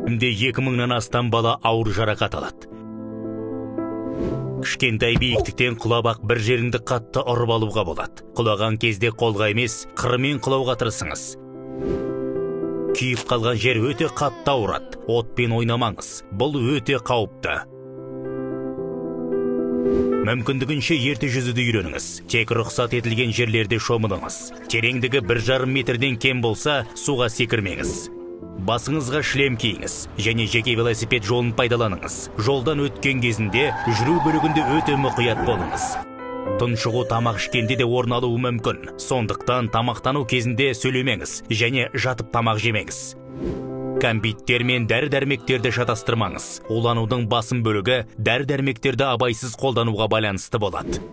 Де 2000-нан астам бала ауыр жарақат алады. Кішкентай биіктіктен құлап ақ бір жеріңді қатты ұрып алуға болады. Құлаған кезде қолға емес, қырымен құлауға тырысыңыз. Күйіп қалған жер өте қатты ауырады. Отпен ойнамаңыз. Бұл өте қауіпті. Мүмкіндігінше ерте жүзуді үйреніңіз. Тек рұқсат етілген жерлерде шомылыңыз. Тереңдігі 1,5 метрден кем болса, суға секірмеңіз. Басыңызға шлем киіңіз және жеке велосипед жолын пайдаланыңыз. Жолдан өткен кезінде жүру бөлігінде өте мұқият болыңыз. Тұншығу тамақ ішкенде де орын алуы мүмкін. Сондықтан тамақтану кезінде сөйлемеңіз және жатып тамақ жемеңіз. Кәмпиттер мен дәрі-дәрмектерді шатастырмаңыз. Уланудың басым бөлігі дәрі-дәрмектерді абайсыз қолдануға байланысты болады.